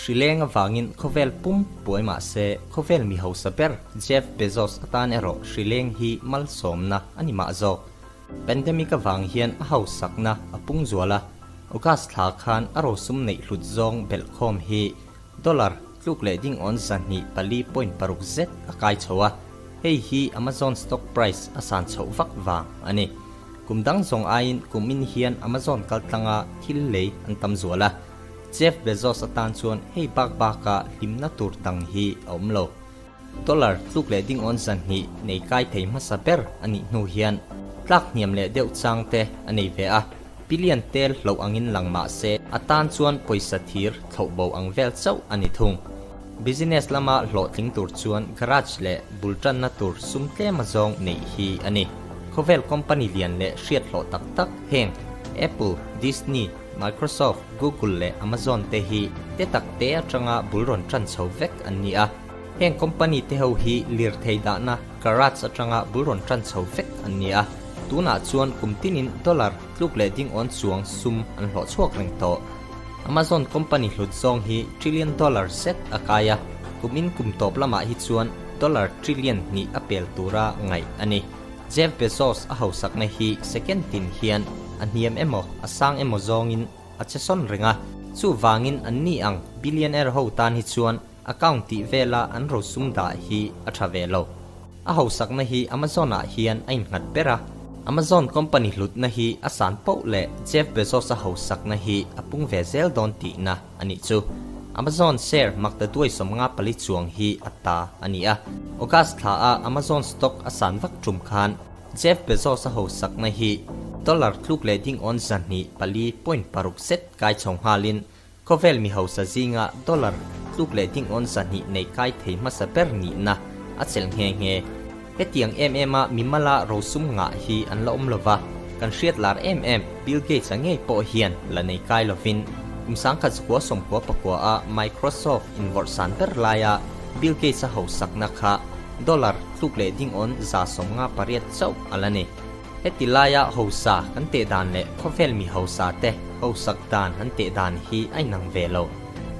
Hrileng avangin khawvel pum buai mah se, khawvel mi hausa ber Jeff Bezos atan erawh hrileng hi malsawmna a ni mah zawk. Pandemic avang hian a hausakna a pung zual a, August thla khan a rosum neih hlut zawng belhkhawm hi dollar tluk leh dingawn 204.6 zet a kai chho a, hei hi Amazon stock price a san chhoh vak vang a ni. Kum dang zawng aiin kum in hian Amazon kaltlanga thil lei an tam zual a, Jeff Bezos atan chuan hei bak baka hlimna tur dang hi a awm lo. Dollar tluk leh dingawn 200 nei kai thei hmasa ber a nih hnu hian tlak hniam leh deuh chang te a nei ve a, billion tel hloh angin lang mah se a tan chuan pawisa thir thloh bo ang vel chauh a ni thung. Business lama hlawhtling tur chuan garage leh bul tanna tur sum tlem azawng neih hi a ni. Khawvel company lian leh hriat hlawh tak tak heng Apple, Disney, Microsoft, Google leh Amazon te hi te tak te atanga bul rawn tan chho vek an ni a. Heng company te ho hi lirthei dahna garage atanga bul rawn tan chho vek an ni a. Tunah chuan kum tinin dollar tluk leh dingawn chuang sum an hlawh chhuak reng tawh. Amazon company hlut zawng hi trillion dollar zet a kai a, kum in kum tawp lamah hi chuan dollar trillion hnih a pel tura ngaih a ni. Jeff Bezos a hausakna hi second tin hian a hniam emaw a sang emaw zawngin a che sawn reng a, chuvangin an ni ang billionaire ho tan hi chuan account tih vela an rosum dah hi a tha ve lo. A hausakna hi Amazon ah hian a innghat ber a, Amazon company hlutna hi a san poh leh Jeff Bezos a hausakna hi a pung ve zel dawn tihna a nih chu. Amazon share makta duai 54 chuang hi a ta a ni a. August thla a Amazon stock a san vak tum khan Jeff Bezos a hausakna hi dollar tluk leh dingawn 204.6 zet kai chho nghalin khawvel mi hausa zinga dollar tluk leh dingawn 200 nei kai thei hmasa ber nihna a chelh nghe nghe. Hetiang em em a mimala rosum ngah hi an la awm lova, kan hriat lar em em Bill Gates a ngei pawh hian la nei kai lovin kum 1999 a Microsoft invawrh san ber laia Bill Gates a hausakna kha dollar tluk leh dingawn 158 chauh a la ni. Heti laia hausa kan teh dan leh khawvel mi hausa te hausak dan an teh dan hi a inang ve lo.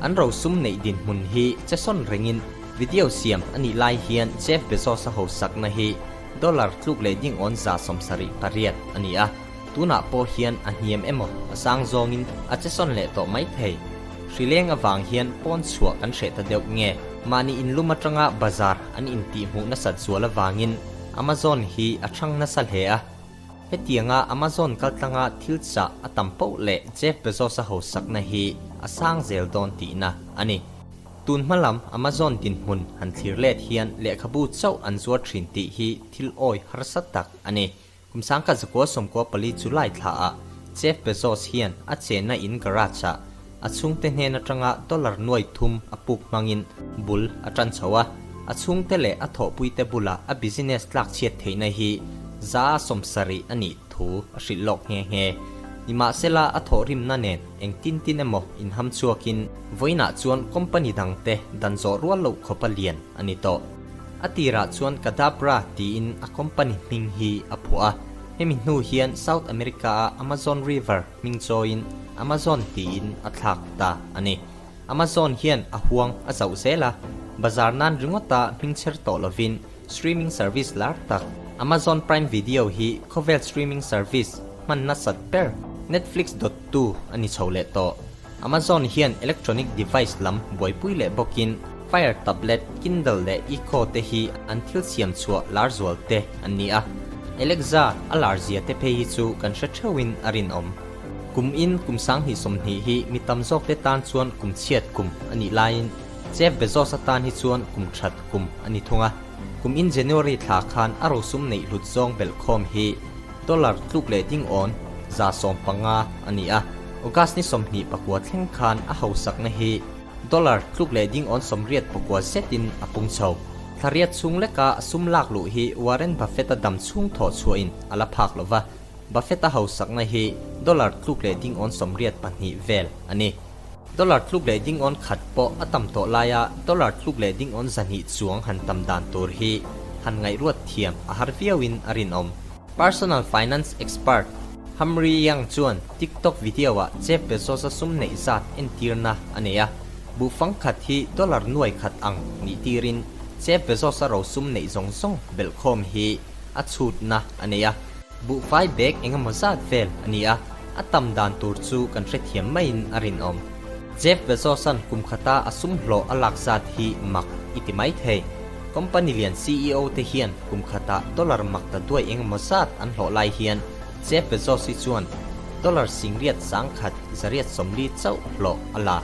An rosum neih dinhmun hi che sawn rengin video siam a nih lai hian Jeff Bezos a hausakna hi dollar tluk leh dingawn 78 a ni a, tunah pawh hian a hniam emaw a sang zawngin a che sawn leh tawh mai thei. Hrileng avang hian pawn chhuah kan hreh ta deuh nge? Mahni inlum atanga bazar an intihhmuh nasat zual avangin Amazon hi a thang nasa hle a. Hetianga Amazon kaltlanga thil chah a tam poh leh Jeff Bezos a hausakna hi a sang zel dawn tihna a ni. Tun hma lam Amazon dinhmun han thlir let hian lehkhabu chauh an zuar thin tih hi thil awi harsa tak a ni. Kum 1994 July thla ah Jeff Bezos hian a chenna in garage ah a chhungte hnen atanga dollar nuai thum a puk hmangin bul a tan chho a, a chhungte leh a thawhpuite bulah a business tlak chhiat theihna hi 70% a nih thu a hrilh lawk nghe nghe. Nimahsela a thawhrimna nen eng tin tin emaw inham chhuakin vawiinah chuan company dangte dan zawh rual loh khawpa lian a ni tawh. A tirah chuan Cadabra tiin a company hming hi a phuah a, hemi hnu hian South America a Amazon River hming chawiin Amazon tiin a thlak ta a ni. Amazon hian a huang a zauh zel a, bazar nan ringawta hming chher tawh lovin streaming service lar tak Amazon Prime Video hi khawvel streaming service hman nasat ber Netflix dawttu a ni chho leh tawh. Amazon hian electronic device lam buaipui leh bawkin Fire tablet, Kindle leh Echo te hi an thil siam chhuah lar zual te an ni a. Alexa a lar zia te phei hi chu kan hre theuhin a rinawm. Kum in kum 2020 hi mi tam zawk te tan chuan kum chhiat kum a nih laiin Jeff Bezos atan hi chuan kum that kum a ni thung a. Kum in January thla khan a rosum neih hlut zawng belhkhawm hi dollar tluk leh dingawn 150 a ni a. August ni 29 thleng khan a hausakna hi dollar tluk leh dingawn 89 zetin a pung chho. Thlariat chhung leka sum lak luh hi Warren Buffett a dam chhung thawh chhuahin a la phak lova, Buffett a hausakna hi dollar tluk leh dingawn 82 vel a ni. Dollar tluk leh dingawn khat pawh a tam tawh laia dollar tluk leh dingawn 200 chuang han tam dan tur hi han ngaihruat thiam a har viauin a rinawm. Personal finance expert Hamri Yang chuan TikTok video ah Jeff Bezos a sum neih zat entirna a nei a. Buhfang khat hi dollar nuai khat ang nih tirin Jeff Bezos-a rosum neih zawng zawng belhkhawm hi a chhutna a nei a. Buhfai bag engemaw zat vel a ni a, a tam dan tur chu kan hrethiam maiin a rinawm. Jeff Bezos-a'n kum khata a sum hlawh a lak zat hi mak i ti mai thei. Company lian CEO te hian kum khatah dollar mak ta duai engemaw zat an hlawh lai hian Jeff Bezos hi chuan dollar singriat 10,000 140 chauh hlawh a la.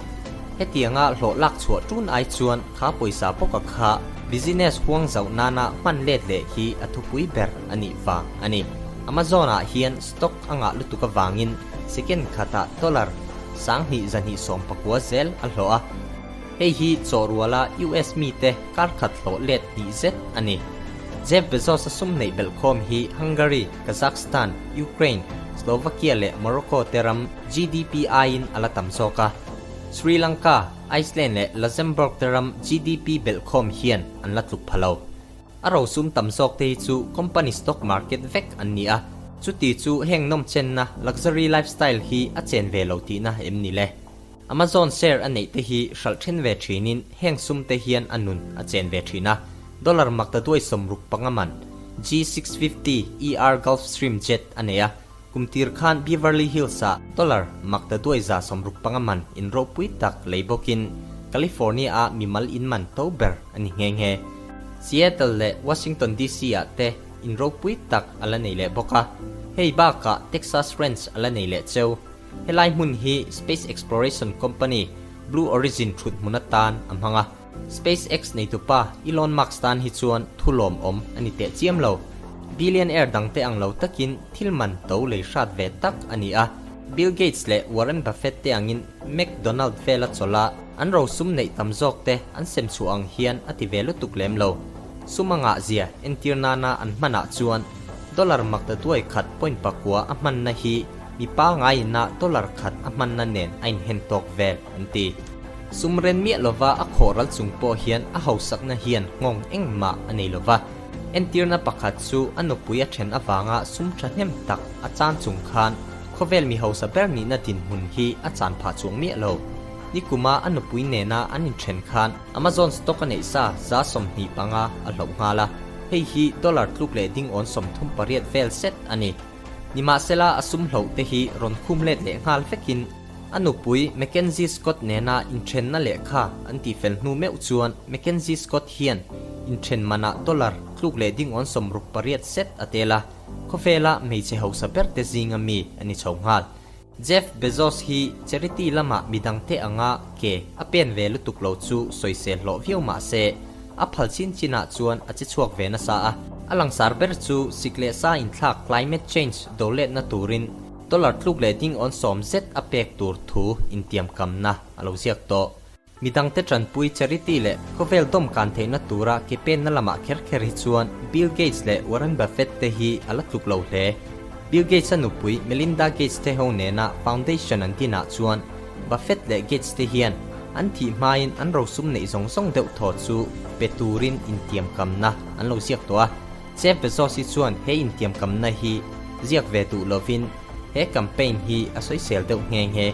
Hetianga hlawh lak chhuah tun ai chuan kha pawisa bawka kha business huang zauh nana hman let leh hi a thupui ber a nih vang a ni. Amazon-ah hian stock a ngah lutuk avangin second khatah dollar 2219 zel a hlawh a. Hei hi chawhruala US mite kar khat hlawh let hnih zet a ni. Jeff Bezos-a sum neih belhkhawm hi Hungary, Kazakhstan, Ukraine, Slovakia leh Morocco te ram GDP aiin a la tam zawk a. Sri Lanka, Iceland leh Luxembourg te ram GDP belhkhawm hian an la tluk pha lo. A rosum tam zawk te hi chu company stock market vek an ni a, chuti chu heng nawmchenna luxury lifestyle hi a chen ve lo tihna em ni le? Amazon share a neih te hi hralh then ve thinin heng sum te hian a nun a chen ve thin a, dollar makta duai 65 man G650 ER Gulfstream jet a nei a, kum tir khan Beverly Hills ah dollar makta duai 165 man in ropui tak lei bawkin California ah mimal in man to ber a ni nghe nghe. Seattle leh Washington DC ah te in ropui tak a la nei leh bawk a, hei bakah Texas Ranch a la nei leh cheu. Helai hmun hi space exploration company Blue Origin thut hmun atan a hmang a. SpaceX neitupa Elon Musk tan hi chuan thu lawmawm a ni teh chiam lo. Billionaire dangte ang lo takin thil man to lei hrat ve tak a ni a. Bill Gates leh Warren Buffett te angin McDonald vela chawlh a, an rosum neih tam zawk te an sem chhuah ang hian a ti ve lutuk lem lo. Sum a ngah zia entir nana an hmanah chuan dollar makta duai khat point pakua a hmanna hi Mi pangaina dollar khat a hmanna nen a inhen tawk vel, an ti. Sum ren miah lova a khawh ral chung pawh hian a hausakna hian nghawng engmah a nei lova. Entirna pakhat chu a nupui a then avanga sum thahnem tak a chan chung khan khawvel mi hausa ber nihna dinhmun hi a chan phah chuang miah lo. Nikuma a nupui nena an inthen khan Amazon stock a neih sa 25% a hloh nghal a, hei hi dollar tluk leh dingawn 38 vel set a ni. Nimahsela a sum hloh te hi rawn khum let leh nghal vekin a nupui Mackenzie Scott nena inthenna lehkha an tihfel hnu meuh chuan Mackenzie Scott hian inthen manah dollar tluk leh dingawn 68 set a tel a, khawvela hmeichhe hausa ber te zinga mi a ni chho nghal. Jeff Bezos hi charity lamah midangte anga ke a pen ve lutuk lo chu sawisel hlawh viau mah se, a phal chin chinah chuan a che chhuak ve nasa a. A langsar ber chu sik leh sa inthlak climate change do letna turin dollar tluk leh ding awn sawm zet a pek tur thu intiamkamna a lo ziak tawh. Midangte tanpui charity leh khawvel dawm kan theihna tura ke penna lamah kher kher hi chuan Bill Gates leh Warren Buffett te hi a la tluk lo hle. Bill Gates-a nupui Melinda Gates te ho nena foundation an dinah chuan Buffett leh Gates te hian an thih hmain an rosum neih zawng zawng deuh thaw chu pe turin intiamkamna an lo ziak tawh a. Jeff Bezos hi chuan he intiamkamna hi ziak ve duh lovin he campaign hi a sawisel deuh nghe nghe.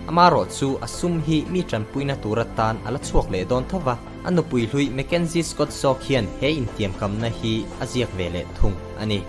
Amarawh chu a sum hi mi tanpuina tur atan a la chhuak leh dawn tho va, a nupui hlui Mackenzie Scott zawk hian he intiamkamna hi a ziak ve leh thung a ni.